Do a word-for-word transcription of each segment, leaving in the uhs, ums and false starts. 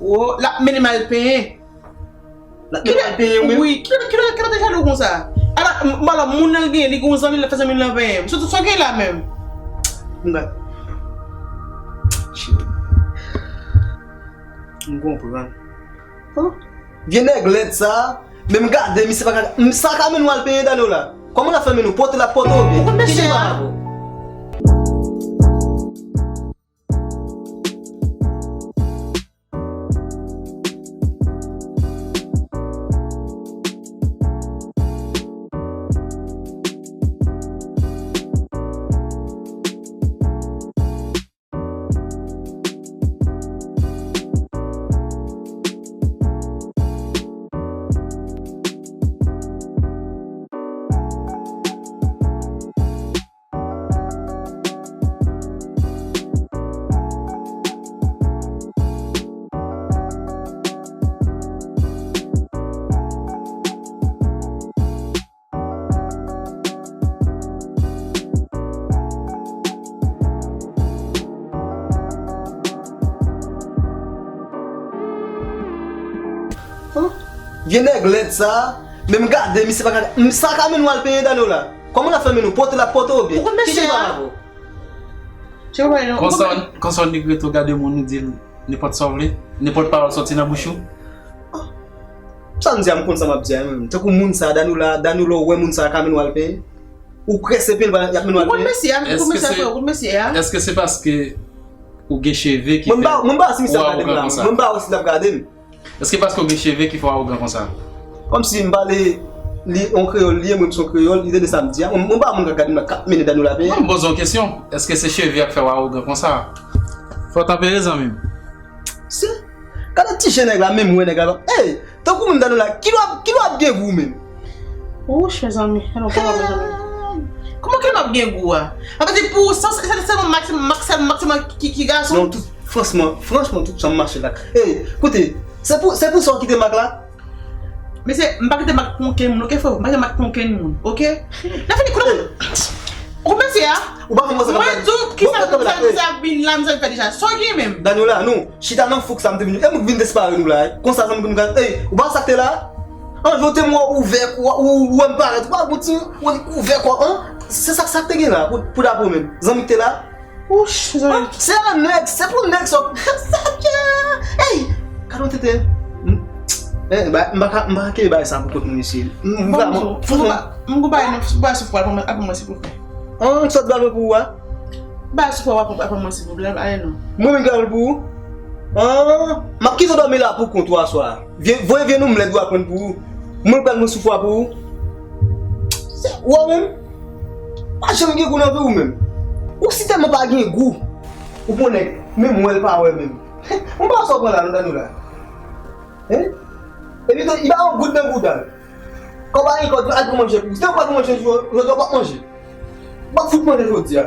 O, l ap mennen m al penyen. L ap mennen m al penyen, wi. Wi, kilè, kilè, kilè te jalou konsa? Ala, m, m, ala, moun nan l genyen, li gen yon zanmi, l ap fè zanmi l lan penyen. Sa w gen la menm? M gad. Cheri. M konprann. Hum? Vye nèg lèd sa, men m gade misye pa ka, m sa ka mennen w al penyen Danola. Kòman l ap fè mennen w? Pote l ap pote w byen. Ou konn mesye a? Hum? Vye nèg lèd sa, men m gade misye pa ka, m sa ka mennen w al penyen Danola. Kòman l ap fè mennen w? Pote l ap pote w byen. Ou konn mesye a? Konsa, konsa w nèg rete w gade moun ou di l nenpòt sa w vle, nenpòt pawòl sòti nan bouch ou. Sa m di a, m konn sa m ap di a menm. Tankou moun sa, Danola, Danola, ou wè moun sa ka mennen w al penyen? Ou prese pye l, y ap mennen w al penyen? Ou konn mesye a, ou konn mesye a, frè, ou konn mesye a. Èske se paske ou gen cheve ki fè ou awogan konsa? Mwen m pa wè si misye ap gade m la, mwen m pa wè si l ap gade m. Èske paske w gen cheve ki fè w awogan konsa? Kòmsi m pale li an kreyòl, li ye, mwen m se yon kreyòl, li tande sa m di a. Mwen, mwen pa moun k ap gade m la, k ap mennen Danola penyen. Non, m poze w kesyon. Èske se cheve a k fè w awogan konsa? Fò w tanpere, zanmi m. Se, gade ti je nèg la, menm wè nèg la. Ey, tankou moun Danola, kilè w ap, kilè w ap gen gou menm? Wouch, mezanmi, e non, kòman, mezanmi? Kòman kilè m ap gen gou a? An fèt, pou ou, se, se, se sèlman Mak, se Mak, sèl Mak, sèlman ki, ki gason? Non, tout, franchman, franchman, tout sa m mache la. Ey, koute, se pou, se pou sa w kite Mak la? Mesye, m pa kite Mak pou okenn moun, oke, frè? M pa kite Mak pou okenn moun, oke? N a fini, koute, ou mesye a? Ou pa konn sa m ap di. Mwen di w, kisa, kisa, kisa vin la, m sa fè deja? Sa w gen menm? Danola, non. Chita nan fouk sa m te vin. E mwen k vin desparet nou la, ey. Konsa zanmi m ka, ey, ou pa wè sa k te la? An, jan w te m wè w ouvè kò, ou, ou wè m parèt, ou pa gon ti, ou ouvè kò, an? Se sa, sa k te gen la, pou, pou dapò menm. Zanmi k te la? Wouch, zanmi. An, se an nèg, se pou nèg sa. Sa k te, ey, gade yon tete. M, eh, ba, m pa ka, m pa ka kenbe bagay sa pou kont mwen, mesye. M vrèman, franchman. M gon bagay, m gon bagay sou fwa, apre mwen, silvouplè. An, sa w t pral pran pou ou a? Bay sou fwa w ap pran mwen, silvouplè, ale non. Mwen menm ki ap pran pou ou? An, m ap kite w dòmi la pou kont ou aswè a. Vye, voye vye nonm lèd ou a pran pou ou. Mwen pral pran sou fwa pou ou. Se ou menm? Pa janm gen gou nan vi w menm. Ou si tèlman pa gen gou. Ou pran nèg, menm wè l pa wè menm. Mwen pa wè sa w pran la, non, Danola. Hein? Epi tou, li pa yon goud nan bouda l. Kòb a gen kòb, al pran manje pou ou. Si te w pa pran manje jodi a, w p ap manje. W ap fout manje jodi a.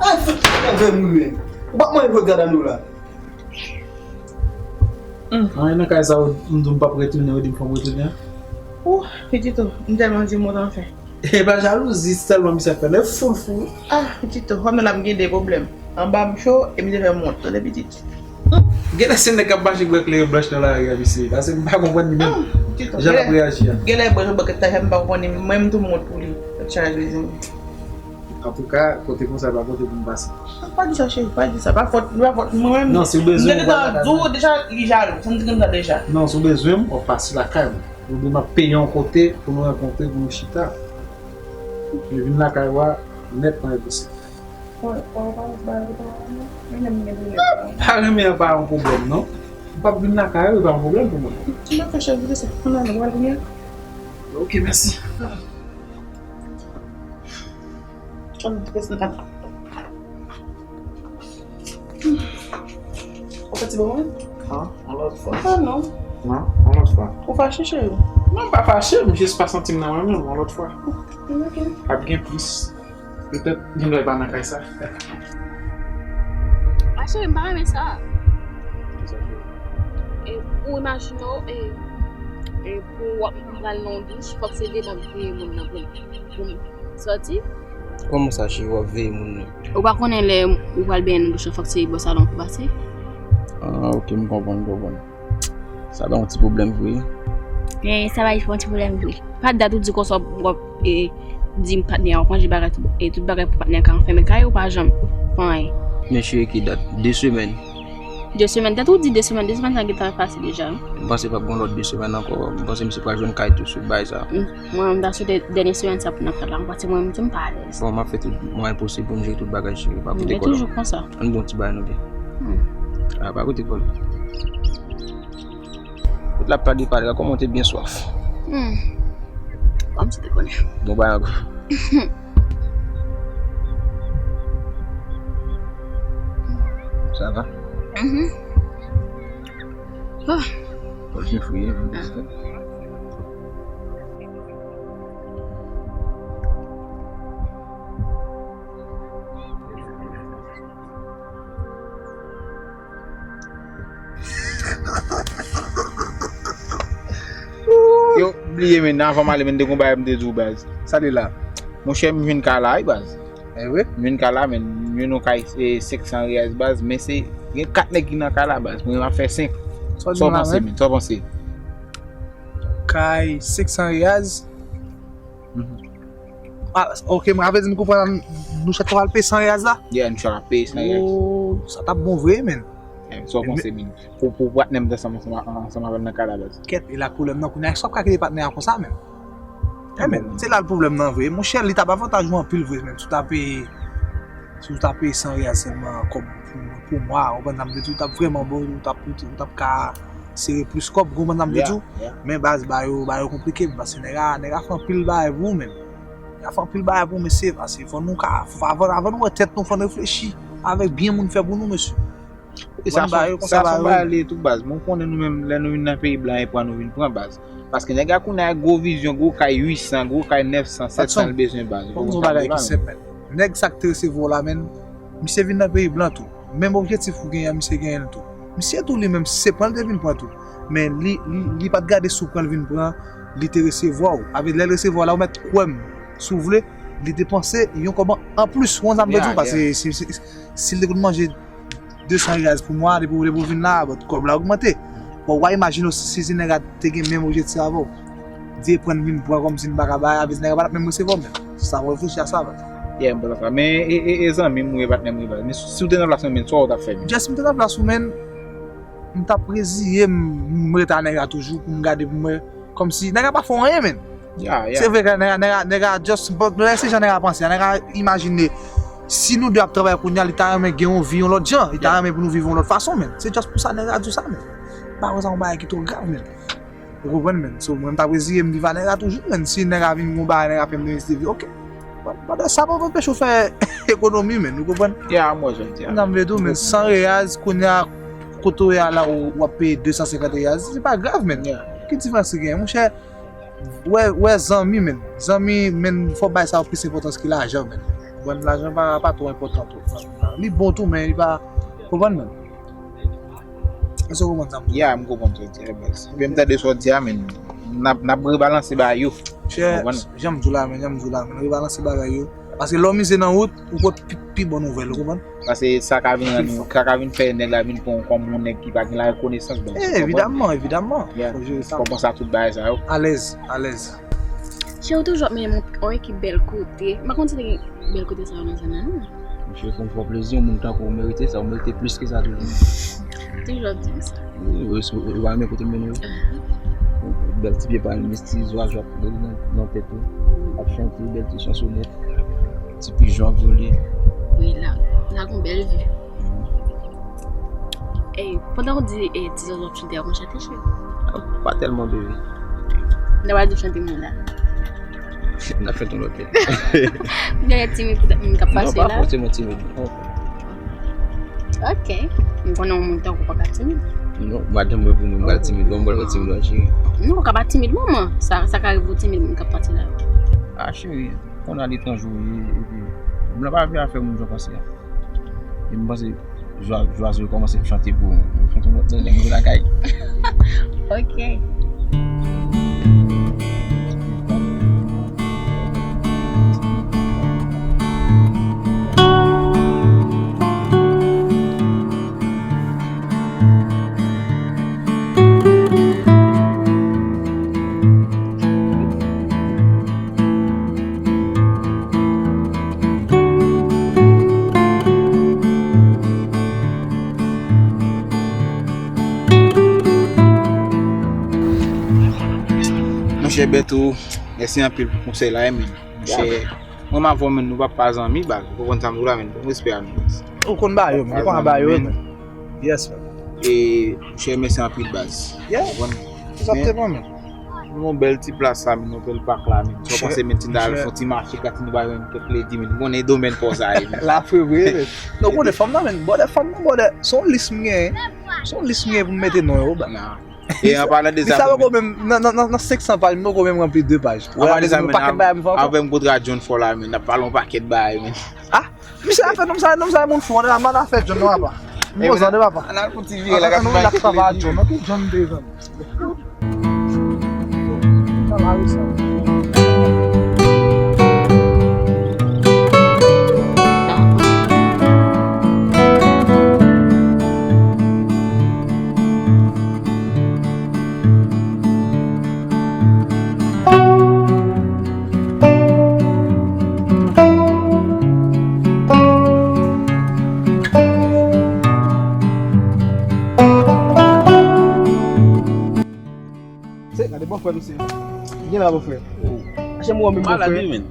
Al fout manje moun menm. W p ap manje jodi a, Danola. Anyen nan kay sa, ou m di w m p ap retounen, ou di m fò m retounen. Ou, Pitito, m tèlman di mo anfen. E pa jalouzi sèlman misye ap fè, lè foul foul. Ah, Pitito, fò m nan ap gen de pwoblèm. Anba m cho, e m te fè m wont, tande pitit. Genlè se nèg k ap mache ak kleren blanch nan lari a, mesye. Paske m pa konprann li menm. Jan l ap reyaji a. Genlè bwè yon bakèt tajan, m pa konprann li. Mwen menm tou m wont pou li. Tèt chaje, mezanmi. Antouka, kote konsa, pa kote pou m pase. Pa di sa, cheri, pa di sa. Pa fòt, pa fòt mwen menm. Non, si w bezwen, m te gentan di w deja, li jalou. Sa m te gentan deja. Non, si w bezwen m, w ap pase lakay mwen. Oubyen m ap peye yon kote pou nou rankontre, pou nou chita. Men vin lakay ou a nèt nan enposib. Pa renmen an pa yon pwoblèm, non. Ou p ap vin lakay ou, e pa yon pwoblèm pou mwen. Ann al, mèsi. Ou santi bon, wi? Ah, yon lòt fwa. Ah, non. Non, yon lòt fwa. Ou fache, cheri? Non, m pa fache, m jis pa santi m nan mwen menm, yon lòt fwa. Ok. Ap gen plis. Petèt, gen lè pa nan kay sa. Ah, cheri, m pa renmen sa. Kisa, cheri? E, ou imajine w, e, e pou w ap pral nan yon douch, fòk se devan m veye moun nan pou m, pou m sòti. Kòman sa, cheri, w ap veye moun nan? Ou pa konnen lè ou pral benyen nan douch lan, fòk se bò salon pou pase? Ah, ok, m konprann, m konprann. Sa ba yon ti pwoblèm vre. Eh, sa ba yon ti pwoblèm vre. Pa dat ou di konsa w ap, e, di patnè a w ap ranje bagay, tout, e, tout bagay pou patnè a ka anfèmen kay ou pa janm fè anyen. Men cheri, ki dat? De semèn. De semèn? Tèt ou di de semèn, de semèn sa gentan pase deja. M panse p ap gen lòt de semèn ankò. M panse misye pral jwenn kay touswit bagay sa. Mm. Mwen, m ta swete dènye semèn sa pou n ap fè la, paske mwen menm tou m pa alèz. Bon, m ap fè tout mwayen posib pou m jere tout bagay, cheri. Pa koute kòlè. Toujou konsa. Ann bon ti bagay nou gen. Hmm. Ah, pa koute kòlè. Tout la pale, pale, kòman w te byen swaf. Hmm. Kòmsi te konnen. Bon, bagay ankò. Sa va? Mhm. Ah. Ou byen fouye, hein? Ah. Yo, bliye, men, anvan m ale, men, te gon bagay m te di w, baz. Sa li la? Monchè, m jwenn kay la, wi, baz. Eh wi? M jwenn kay la, men, m jwenn yon kay, e, senk san riyaz, baz, men se, gen kat nèg ki nan kay la, baz. Mwen, m ap fè senk. Sa w di m la, men? Sa w panse, men? Sa w panse? Kay senk san riyaz? Mhm. Ah, ok, mwen, sa vle di m konprann, nou chak pral peye san riyaz la? Yeah, nou chak ap peye san riyaz. Oh, sa t ap bon vre, men. Yeah, sa w panse, men? Pou, pou patnè m t ansanm, ansanm, ansanm avè m nan kay la, baz. Kèt, e la pwoblèm nan, kounye a, èske w ap ka kite patnè a konsa, men? Eh, men, se la l pwoblèm nan vre. Monchè, li t ap avantaj ou anpil vre, men, si w ta peye, si w ta peye san riyal sèlman kòb pou, pou mwa, ou konprann sa m vle di, ou t ap vrèman bon, ou t ap, ou t ap ka sere plis kòb, ou konprann sa m vle di w? Yeah, yeah. Men baz, ba yo, ba yo konplike, paske nèg a, nèg a fè anpil bagay pou ou, men. Nèg a fè anpil bagay pou ou, mesye, paske fò nou ka, fò, avan, avan nou wè tèt nou, fò n reflechi avèk byen moun fè pou nou, mesye. E sa fon, sa fon bagay li tou, baz. Mwen konnen nou menm, lè nou vin nan peyi blan, e pran nou vin pran, baz. Paske nèg la konnen ak gwo vizyon, gwo kay uit san, gwo kay nèf san, sèt san l bezwen, baz. Fò m di w yon bagay ki senp, men. Nèg sa k te resevwa w la, men, misye vin nan peyi blan tou. Menm objektif ou genyen an, misye genyen l tou. Misye tou li menm, se pran l te vin pran tou. Men li, li, li pa t gade si w pran l vin pran, li te resevwa w. Avè lè l resevwa w la, ou mèt kwè m, si w vle, li te panse yon kòb an plis. Ou konn sa m vle di w, paske si, si, si l te konn manje de san riyaz pou mwa, depi w, depi w vin la, bon, kòb la ogmante. Bon, w a imajine w si, si, si nèg la te gen menm objektif avè w. Di pran vin pran kòmsi n pa ka bay, avè nèg la pa t ap menm resevwa w menm. Sa, w reflechi a sa, baz. Yeah, m panse sa. Men, e, e, e zanmi m ou ye, patnè m ou ye, baz. Men si, si w te nan plas mwen, men, sa w t ap fè, men? Just m te nan plas ou, men, m t ap reziye m, m ret a nèg la toujou pou m gade pou m wè. Kòmsi nèg la pa fè w anyen, men. Yeah, yeah. Se vre ke nèg la, nèg la, nèg la just, bon, lè se jan nèg la panse, nèg la imajine, si nou de ap travay kounye a, li ta renmen gen yon vi yon lòt jan, li ta renmen pou nou viv yon lòt fason, men. Se just pou sa nèg la di w sa, men. M pa wè sa yon bagay ki twò grav, men. Ou konprann, men. So, mwen, m t ap reziye m viv a nèg la toujou, men. Si nèg la vin yon bagay, nèg la fè m de vi, ok. Pandan sa, pa anpeche w fè ekonomi, men. Ou konprann? Yeah, m wè jan w di a. Nan m vle di w, men, san riyaz, kounye a, kote w ye a la, w, w ap peye de san senkant riyaz, se pa grav, men. Yeah. Ki diferans ki genyen, monchè? Wè, wè zanmi, men. Zanmi, men, fò w bay sa yo plis enpòtans ke lajan, men. Bon, lajan pa, pa twò enpòtan tou. Li bon tou, men li pa, konprann, men. Èske w konprann sa m di? Ya, m konprann sa w di a, baz. Ebyen, m tande sa w di a, men n ap, n ap rebalanse bagay yo. Chè, jan m di w la, men, jan m di w la, men, rebalanse bagay yo. Paske lè w mize nan wout, ou pot pi, pi bon nouvèl, ou konprann? Paske sa ka vin rann ou, sa ka vin fè nèg la vin pran w kòm yon nèg ki pa gen lakonesans, baz. Eh, evidamman, evidamman. Fò jere sa. Fò panse a tout bagay sa yo. Alèz, alèz. Chè, ou toujou ap mennen m yon ekip bèl kote. M pa konn si te gen bèl kote sa yo nan zòn nan, non. Misye, fò m fè w plezi, yon moun tankou w merite sa, w merite plis ke sa toujou. Toujou ap di m sa. Wi, wi, wi, w pa renmen kote m mennen w? Bèl ti pye palmis, ti zwazo ap nan, nan tèt ou. Ap chante, bèl ti chansonèt. Ti pijon ap vole. Wi, la, la gon bèl vi. Mhm. Ey, pandan w di, e, ti zwazo ap chante a, w konn chante, cheri? Pa tèlman, bebe. N a pral di w chante moun la. N a fè l yon lòt lè. Ou genlè timid poutèt moun k ap pase la? Non, pa fòseman timid, non. Ok. M konnen yon moun tankou w pa ka timid. Non, madanm mwen pou mwen, m pral timid. Bon, m pral timid, non, cheri. Non, ou ka pa timid, manman. Sa, sa ka rive w timid, moun k ap pase la. Ah, cheri, konnen aletranje w ye, epi blan pa vle afè moun jan w panse a. E m panse zwa-, zwazo yo kòmanse ap chante pou ou. Yo chante yon lòt lè, lè m rive lakay. Ok. Monchè Bèto, mèsi anpil pou konsèy la, men. Monchè, mwen m avè w, men nou pa pa zanmi, baz. Ou konprann sa m di w la, men. Bon respè a nou. Ou konn ba yo, men. Ou konn ba yo, men. Yes, man. E, monchè, mèsi anpil, baz. Yeah. Ou konprann? Egzakteman, men. Nou yon bèl ti plas la, men yon bèl pak la, men. Sa w panse, men, ti n ta al fè yon ti mache, gate nou ba yo yon kèk ledi, men. Ou konnen domèn pa w sa ye, men. La, vre, vre, men. Non, ou konnen fanm nan, men. Bòdè fanm nan, bòdè. Se yon lis m genyen. Se yon lis m genyen pou m mete non yo, baz. E an palan de sa, sa poko menm, nan, nan, nan, nan senk san paj, m poko menm ranpli de paj. An palan de sa, men, avè m kontra John Fò la, men, n ap pale yon pakèt bagay, men. Ah, misye afè nonm sa, nonm sa, moun fò, ann al fè John non, papa. M kontan de papa. Ann al fè yon ti vire la, gade nou, la papa John, ok, John de zanmi. Sa la, wi, sa. Se, gade bòfrè misye. Gen la bòfrè. Mache m wè menm bòfrè. Malad wi, men.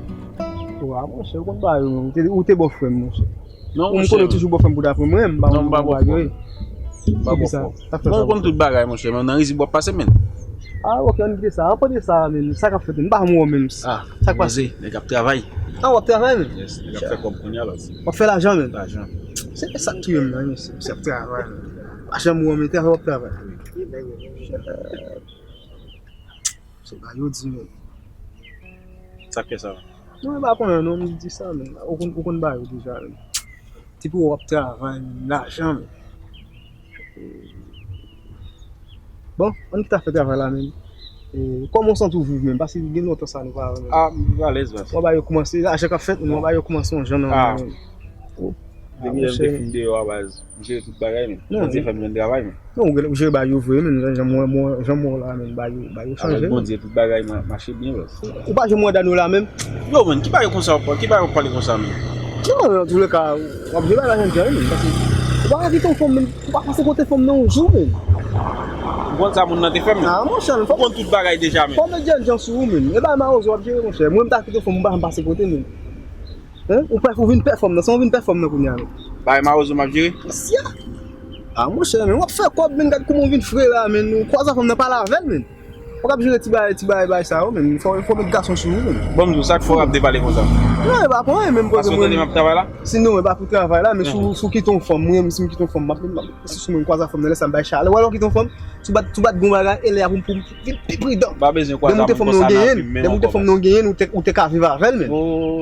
Wa, monchè, ou konn bagay ou menm. Ou te, ou te bòfrè m, monchè. Non, monchè. Ou m konnen toujou bòfrè m pou ta pran mwen, m pa konn bagay. M pa bòfrè w. Bon, ou konn tout bagay, monchè, men nan rizib w ap pase, men. Ah, ok, ann kite sa. An pale de sa, men. Sa k ap fèt, men. M pa janm wè w, men. Ah, sa k pase? Nèg ap travay. Ah, w ap travay, men? Yes, nèg ap fè kòb kounye a la. W ap fè lajan, men? Lajan. Se sa k touye m nan, men. Se, se ap travay, men. Pa janm wè w, men. Travay, w ap travay. Se pa yo di, men. Sa k fè sa? Non, e pa konnen non, m di sa, men. Ou konn, ou konn bagay yo deja, men. Depi w ap travay, men, lajan, men. Bon, ann kite afè travay la, men. E, kòman w santi w viv, men? Paske gen lontan sa nou pa wè, men. Ah, m viv alèz, baz. Mwen ba yo koumanse, lajan k ap fèt, mwen ba yo koumanse yon jan nan men, men. Depi lè m te fin deyò a, baz. M jere tout bagay, men. Non, Bondye fè m jwenn travay, men. Non, ou, ou jere bagay yo vre, men, jan, jan mwen, mwen, jan mwen la, men, bagay yo, bagay yo chanje. Avèk Bondye, tout bagay ma-, mache byen, baz. Ou pa janm wè Daniela menm? Yo, men, ki bagay konsa w ap, ki bagay w ap pale konsa, men? Non, nan tou le ka, w ap jere bagay la jènjan, men, paske ou pa ka kite yon fanm, men, ou pa pase kote fanm nan yon jou, men. Ou konn sa moun nan te fè, men? Ah, monchè, men, fò. Ou konn tout bagay deja, men. Fò w met jènjan sou ou, men. E bagay mawozo w ap jere, monchè. Mwen, m ta kite yon fanm, m pa janm pase kote, men. Hein? Ou pè, ou vin pè fanm nan, se ou vin pè fanm nan kounye a, non? Bay mawozo m ap jere? Sya! Ah, monchè, men, w ap fè kòb, men, gad kòman w vin fre la, men, ou kwaze fanm nan pale avè l, men. Ou k ap jere ti bagay, ti bagay, bagay sa yo, men, fò, fò met gason sou ou, men. Bon, m di w, sa k fè w ap depale konsa? Non, e pa pou anyen, men, paske mwen, si non, e pa pou travay la, men si w, si w kite yon fanm, mwen, si m kite yon fanm, m ap, m ap, si sou mwen, m kwaze fanm nan, lè sa m bay chalè, w wè lè w kite yon fanm, si w bat, si w bat gon bagay, e lè a pou m, pou m vin pi pridan. Pa bezwen kwaze avè m konsa nan vi m, men. Lè m te fanm nan genyen, ou te, ou te ka viv avè l, men.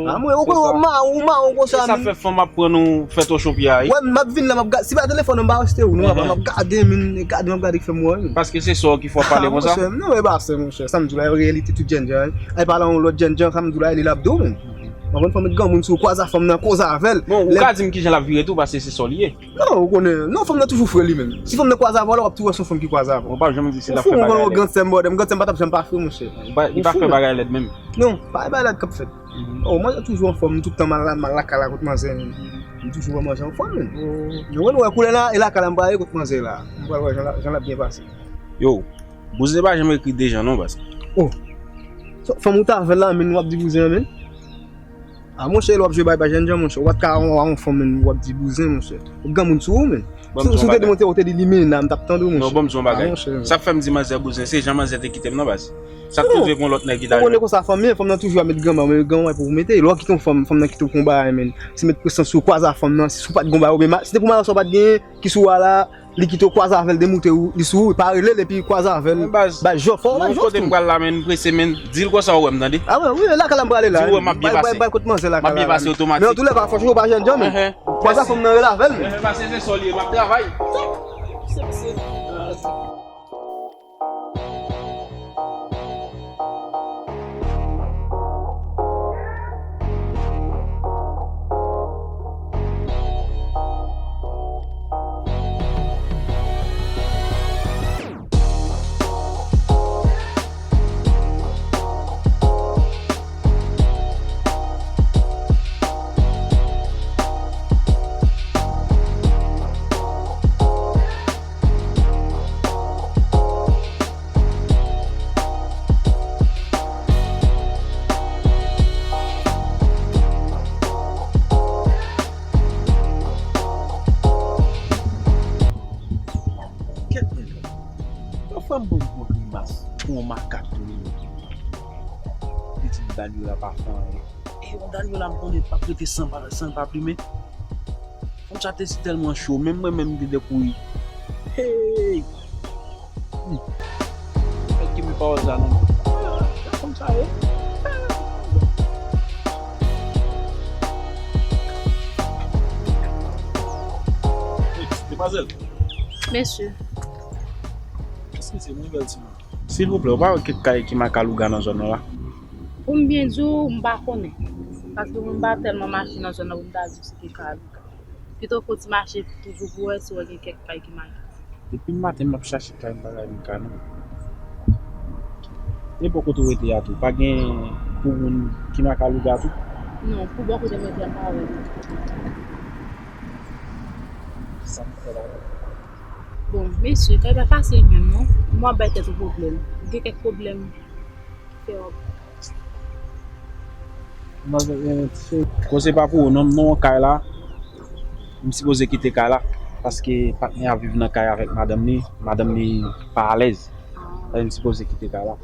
Ah, mwen, ou konn, ou mawon, ou mawon konsa, men. E sa fè fanm ap pran nou fè tòchon pye a, wi. Wè, m ap vin la, m ap gade, si pa telefòn nan, m pa rete ou, non, papa, m ap gade, men, gade, m ap gade k fè m wè, men. Paske se sa w ki fè w pale konsa? Ah, monchè, non, e pa sa, monchè, sa m di w la, e reyalite tout jènjan, wi. Ay pale a yon lòt jènjanjan, sa m di w la, e li l ap di w, men. Mwen konn fanm met granmoun sou, kwaze fanm nan, koze avè l. Bon, ou ka di m kijan l ap vire tou, paske se sa w li ye. Non, ou konnen, non, fanm nan toujou fre li menm. Si fanm nan kwaze avè w la, w ap toujou wè se yon fanm ki kwaze avè w. Ou pa janm di si l ap fè bagay. Ou fou, ou konnen grannsè m, bòdè m, grannsè m pa t ap janm pa fre, monchè. Li pa fè bagay lèd menm. Non, pa gen bagay lèd k ap fèt. Oh, mwen toujou anfòm, m tout tan m al, m al lakay la kot manzè, m toujou wè manzè anfòm, men. Ou konn wè koulè la, e lakay la m prale kot manzè la. M pral wè jan l ap, jan l ap byen pase. Yo, Bouzen pa janm ekri Dejan non, baz. Oh. Fanm ou t avè l la, men w ap di Bouzen an, men. Ah, monchè, lè w ap jwe bay, bay jènjan, monchè. Ou pa t ka wè yon fanm, men w ap di Bouzen, monchè. Ou granmoun sou ou, men. Si w te di mwen, ou te di Limena, m t ap tande w, monchè. Non, ban m di w yon bagay. Sa k fè m di manzè Bouzen, se jan manzè te kite m nan, baz. Sa t rive pou yon lòt nèg ki t al jwenn. Ou konnen konsa fanm ye, fanm nan toujou ap met granma, men granma pou ou mete. Lè w kite yon fanm, fanm nan kite w pou yon bagay, men. Si met presyon sou ou, kwaze fanm nan, si w pa t gon bagay, oubyen si te pou madanm sa w pa t genyen, ki sou a la, li kite w kwaze avè l, demoute ou, li sou ou, pa rele l epi kwaze avè l. Bay jòf, fò w bay jòf tou. Kote m pral la, men, m prese, men. Di l konsa w wè m, tande. Ah, wi, wi, lakay la m prale la. Di w wè m ap byen pase. Bay, bay, bay kot manzè lakay la. M ap byen pase otomatik. Men an tou lè ka, fò w pa jènjan, men. Kwaze fanm nan, rele avè l, men. Pase se sòl ye, m ap travay. Yon makak tou li ye. Li di Danyola pa fè anyen. E yon Danyola m konnen p ap rete san pa, san pa plimen. Konn sa te si tèlman cho, menm mwen menm m te dekouri. Hey! Hmm. Fèk ki mi pawòl sa non. Konn sa ye. Demwazèl. Mesye. Eskize m, wi, bèl timoun. Silvouplè, ou pa wè kèk kay ki makalouga nan zòn nan la? Pou m byen di w, m pa konnen. Paske mwen m pa tèlman mache nan zòn nan pou m ta di w si gen kay louga. Pito fò w ti mache toujou pou w wè si w wè gen kèk kay ki makalouga. Depi maten m ap chache kay, m pa ka jwenn kay non. E bò kote w rete a tou, pa gen pou moun ki makalouga tou? Non, pou bò kote m rete a, m pa wè non. Sa m fè la? Bon, mesye, kay pa fasil menm non. M ap bay tèt ou pwoblèm. Ou gen kèk pwoblèm ki fè w ap Koze pa pou ou non, m nan yon kay la. M sipoze kite kay la. Paske patnè a viv nan kay avèk madanm li. Madanm li pa alèz. Sa m sipoze kite kay la.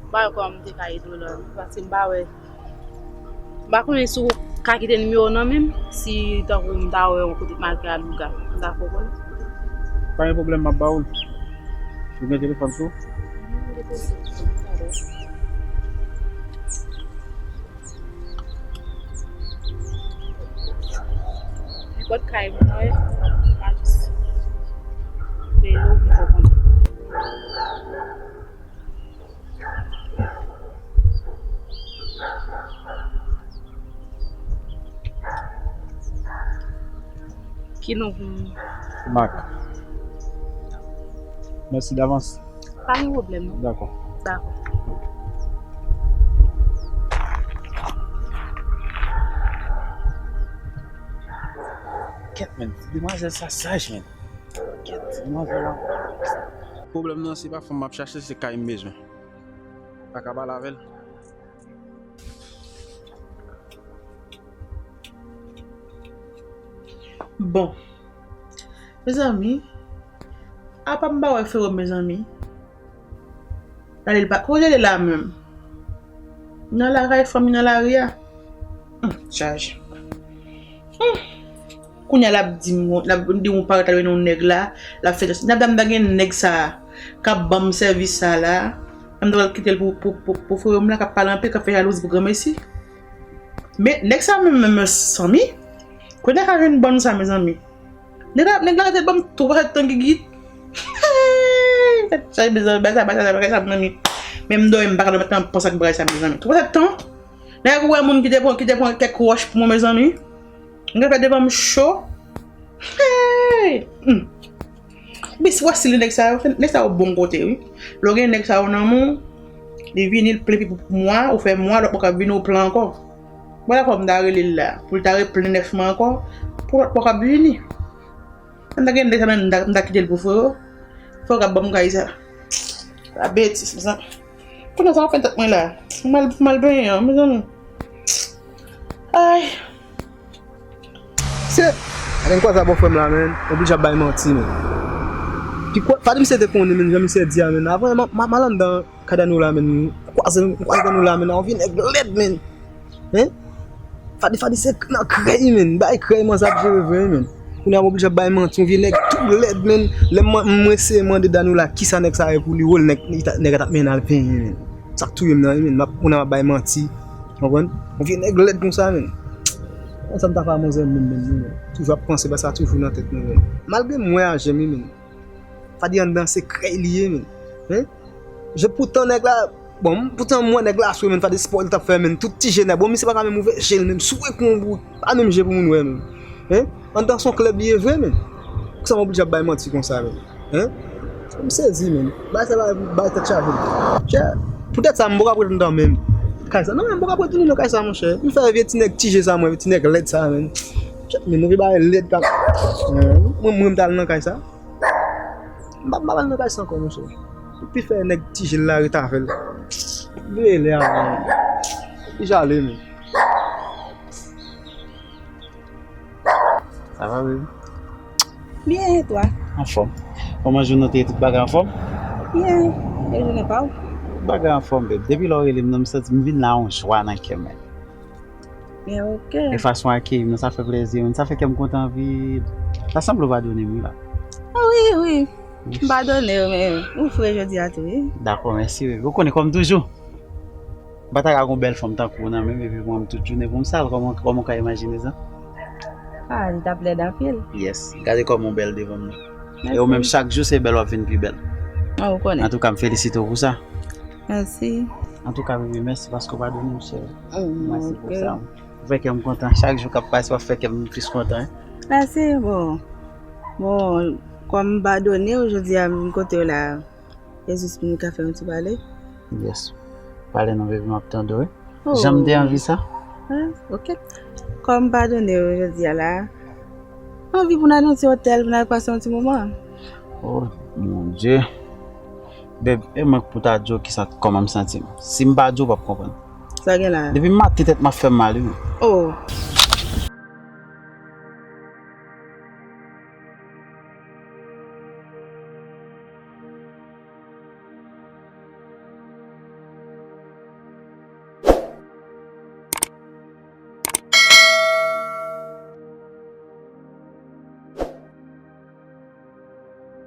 M pa wè kòman m te ka ede w la, paske m pa wè. M pa konnen si w ka kite nimewo w nan men m, si tankou m ta wè yon kote k make a louga, m ta fè w konnen. Pa gen pwoblèm, m ap ba ou l. Ou gen telefòn sou ou? Nenpòt kay mwen, m a jis rele w pou m fè w konnen. Ki non pou mwen? Mak. Mèsi davans. Pa gen pwoblèm non. Dakò. Dakò. Kèt, men. Demwazèl sa saj, men. Kèt, demwazèl la. Pwoblèm nan, se pa fanm m ap chache, se kay m bezwen. Pa ka pale avè l. Bon. Mezanmi, apa m pa wè frè m, mezanmi? Gade l pa, kote l ye la menm? Nan lakay fanmi nan lari a? Hum, chaj. Hum. Kounye a l ap di m, l ap di m ou parèt al jwenn yon nèg la, l ap fè, n ap, n ap gen nèg sa a k ap ban m sèvis sa a la, m ta pral kite l pou, pou, pou, pou frè m la k ap pale anpil, k ap fè jalouzi pou granmesi. Men nèg sa menm, menm, mezanmi, kote l ka jwenn bann sa, mezanmi? Nèg la, nèg la rete ban m twa sèt tan gigit. Hey! Tèt chaje, mezanmi, bagay sa, bagay sa, bagay sa, mezanmi. Menm dòmi, m pa ka dòmi, tèlman m panse ak bagay sa, mezanmi. Twa sèt tan? Nèg wè moun ki te pran, ki te pran kèk wòch pou mwen, mezanmi. Nèg la fè devan m cho. Hey! Hmm. Bis wè si nèg sa yo, nèg sa yo bon kote, wi. Lè w gen nèg sa yo nan men w, li vini, li plen pipi pou mwa, ou fè mwa, lòt mwa k ap vini, ou plen ankò. Vwala fò m ta rele l la, pou l ta replen nèf mwa ankò, pou lòt mwa k ap vini. M ta gen nèg sa menm, m ta, m ta kite l pou frè yo. Frè yo k ap ban m kay sa. La betis, mezanmi. Kounye a sa w ap fè tèt mwen la. M al, m al benyen an, mezanmi. Ay. Se, adan m kwaze a bò frè m la, men, oblije ap bay manti, men. Pi kwa, pa di misye te konnen, men, jan misye di a, men. Avan, m, m, m al anndan kay Danilo la, men, m kwaze, m kwaze Danilo la, men, yon vye nèg lèd, men. Hein? Fadi, Fadi se nan krèy, men. Bay krèy, man, sa ap jere vre, men. Kounye a m oblije ap bay manti, yon vye nèg tou lèd, men. Lè m, m eseye mande Danilo la, kisa nèg sa ye pou li, wè l nèg, nèg a t ap mennen al penyen, men. Sa k touye m nan, men. M ap, kounye a m ap bay manti. Konprann? Yon vye nèg lèd konsa, men. Sa m ta fè a manzè menm, menm, menm. Toujou ap panse, ba sa toujou nan tèt mwen, men. Malgre m wè aje m, men. Fadi anndan se krèy li ye, men. Hein? Je poutan nèg la, bon, poutan m wè nèg la swe, men, Fadi spò li t ap fè, men. Tout ti je nèg, bon, misye pa ka menm ouvè je l, menm. Swe kou yon bout, pa menm je pou moun wè, men. Hein? Anndan se yon klèb li ye vre, men. Poukisa m oblije ap bay manti konsa, men? Hein? M sezi, men. Bagay sa, bagay, bagay tèt chaje, men. Chè, poutèt sa, m poko ap ret anndan menm kay sa. Non, men, m poko ap retounen nan kay sa, monchè. M fè vye ti nèg ti je sa, mwen, vye ti nèg lèd sa, men. Chè, men, nou vye bagay lèd, ka, mwen, mwen, m t al nan kay sa. M pa, m pa pral nan kay sa ankò, monchè. Epi fè nèg ti je l la ret avè l. Bliye lè a, men. Li jale, men. Ça va, baby? Bien, et toi? Anfòm. Kòman jounen w te ye, tout bagay anfòm? Byen, e jounen pa w? Bagay anfòm, babe. Depi lè w rele m nan, m santi m vin la yon jwa nan kè m. Byen, ok. E fason w akeyi m nan, sa fè plezi, men sa fè kè m kontan anpil. Sa sanble w padone m, wi, la. Ah, wi, wi. M padone w, men ou fre jodi a tou, wi. Dakò, mèsi, baby. Ou konnen kòm toujou. M pa ta ka gon bèl fanm tankou w nan men m, epi mwen m tout jounen pou m sal, kòman, kòman w ka imajine sa? Ah, li t ap lèd anpil. Yes. Gade kòman w bèl devan m nan. E ou menm, chak jou se bèl w ap vin pi bèl. Ah, ou konnen. Antouka, m felisite w pou sa. Mèsi. Antouka, baby, mèsi paske w padone m, cheri. Mm, Mèsi pou ok. sa. Ou fè kè m kontan. Chak jou k ap pase, w ap fè kè m plis kontan, hein. Mèsi, bon. Bon, kòm m padone w, jodi a m vin kote w la. E jis pou nou ka fè yon ti pale. Yes. Pale non, baby, m ap tande w, wi. Oh. Jan m te anvi sa. Ah, ok. Kòm m padone w jodi a la, anvi pou n al nan ti otèl, pou n al pase yon ti moman. Oh, mon Dieu. Babe, e mwen k pou ta di w kisa, kòman m santi m. Si m pa di w, w p ap konprann. Sa gen la? Depi maten, tèt m ap fè m mal, wi. Oh,